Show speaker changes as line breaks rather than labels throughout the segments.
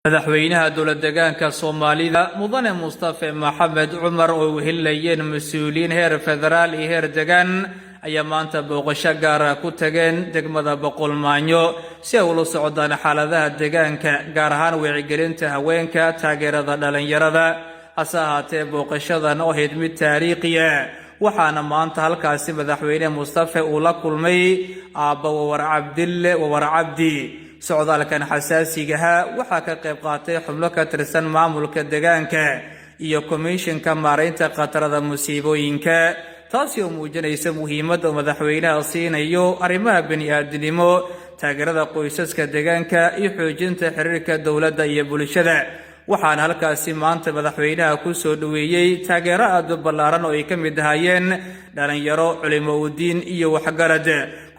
Madaxweynaha dowlad deegaanka Soomaalida, Mudane Mustafe Maxamed Cumar, oo wehelinayeen mas-uuliyiin heer federaal iyo heer degaan, ayaa maanta booqasho gaara ku tageen degmada Boqolmaanyo si ay ula socdaan xaaladaha deegaanka, gaar ahaan wacyigelinta haweenka, taageerada dhalinyarada. Hase ahaatee, booqashadan oo ahayd mid taariikhi ah, waxaana maanta halkaasi Madaxweyne Mustafe uu la kulmay Aabba Wawar Cabdille Wawar Cabdi. Socdaalkan xasaasigaha waxaa ka qayb qaatay xubno ka tirsan maamulka deegaanka iyo komishinka maaraynta khatarada musiibooyinka, taasi oo muujinaysa muhiimadda uu madaxweynaha siinayo arrimaha bini-aadinimo, taageerada qoysaska deegaanka iyo xoojinta xiriirka dowladda iyo bulshada. Waxaana halkaasi maanta madaxweynaha ku soo dhoweeyey taageero aada u ballaaran oo ay ka mid ahaayeen dhalinyaro, culimo udiin iyo waxgarad,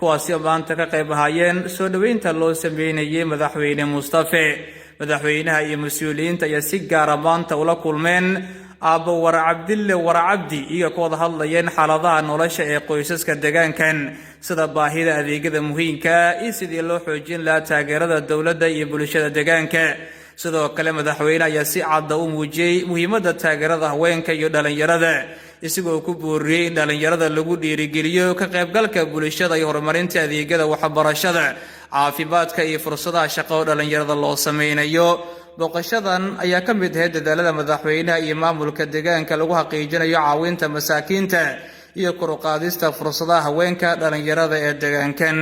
kuwaasi oo maanta ka qayb ahaayeen soo dhoweynta loo sameynayay Madaxweyne Mustafe. Madaxweynaha iyo mas-uuliyiinta ayaa si gaara maanta ula kulmeen Aabbo War Cabdille War Cabdi, iyaga ku wada hadlayeen xaaladaha nolosha ee qoysaska deegaankan, sida baahida adeegyada muhiimka iyo sidii loo xoojin lahaa taageerada dowladda iyo bulshada deegaanka. Sidoo kale, madaxweyne ayaa si cadda u muujiyey muhiimadda taageerada haweenka iyo dhalinyarada, isagoo ku booriyey in dhalinyarada lagu dhiirigeliyo ka qaybgalka bulshada iyo horumarinta adeegyada waxbarashada, caafimaadka iyo fursadaha shaqo oo dhalinyarada loo sameynayo. Booqashadan ayaa ka mid ahayd dadaalada madaxweynaha iyo maamulka deegaanka lagu xaqiijinayo caawinta masaakiinta iyo kor u qaadista fursadaha haweenka, dhalinyarada ee deegaankan.